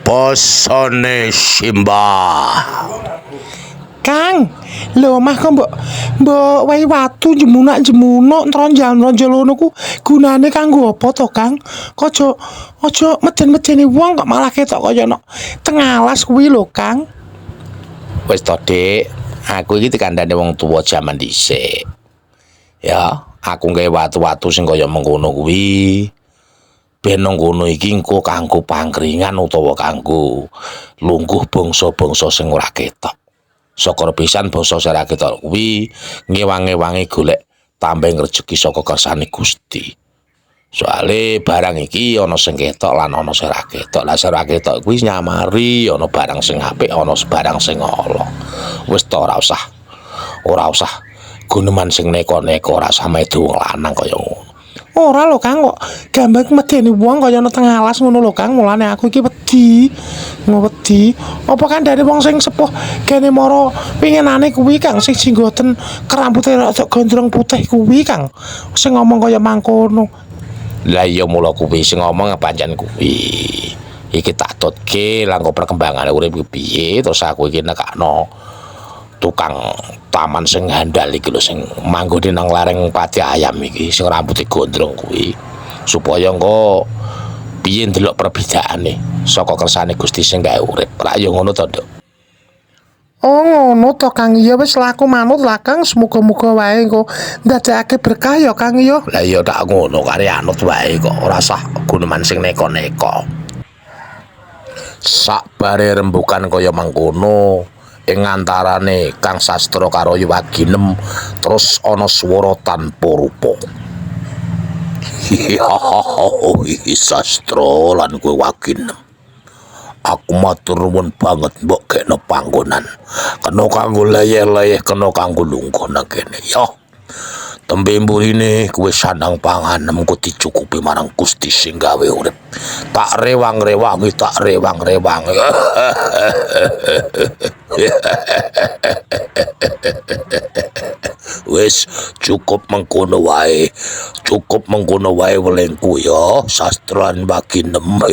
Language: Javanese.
Pesone Simbah. Kang, lho omah kok mbok mbok wehi watu jemunak-jemunuk tronjol-tronjol ngono ku gunane kanggo apa to, Kang? Kok aja aja meden-medeni wong kok malah ketok kaya nok teng alas kuwi lho, Kang. Wis to, Dik, aku iki dikandhane wong tuwa jaman dhisik. Ya, aku nggawe watu-watu sing kaya mengkono kuwi. Ben nang kono iki engko kanggo pangkringan utawa kanggo lungguh bangsa-bangsa sing ora ketok. Saka pisan bangsa sing ora ketok kuwi ngewang-ewangi golek tambeng rejeki saka kersane Gusti. Soale barang iki ana sing ketok lan ana sing ora ketok. Lah sing ora ketok kuwi nyamari ana barang sing apik, ana barang sing ala. Wis to ora usah. Ora usah guneman sing neko-neko, ora usah medu wong lanang kaya ngono. Ora lho, Kang, kok gambar medeni wong kaya ana teng alas ngono lho, Kang. Mulane aku iki wedi. Wedi. Apa kandhane wong sing sepuh kene mara pinginane kuwi, Kang, sing jenggoten kerambute rada gondrong putih kuwi, Kang. Sing ngomong kaya mangkono. Lah iya mula kuwi sing ngomong pancen kuwi. Iki tak tutke lah engko perkembangane urip iki piye, terus aku iki nekakno tukang taman sing handal iki lho sing manggone nang lereng Pati Ayam iki sing rambuté gondrong kuwi supaya engko piye ndelok perbedaane saka kersane Gusti sing gawe urip. Rak ya ngono to, Nduk. Oh ngono to, Kang. Ya wis lah aku manut lah, Kang. Semoga-moga wae engko ndadekake berkah ya, Kang ya. Lah iya tak ngono kare anut wae kok ora usah guneman sing neko-neko. Sakbare rembukan kaya mangkono ing antarane Kang Sastro karo Waginem terus ana swara tanpa rupa. Sastro lan kowe Waginem. Aku matur nuwun banget mbok gekno panggonan. Kena kanggo leyeh-leyeh, kena kanggo lungguh nang kene. Yo. Tembe mburine kowe sandang panganem ku dicukupi marang Gusti sing gawe urip. Tak rewang-rewangi, tak rewang-rewangi. Wis cukup mengkono wae. Cukup mengkono wae welengku ya, sastran Waginem.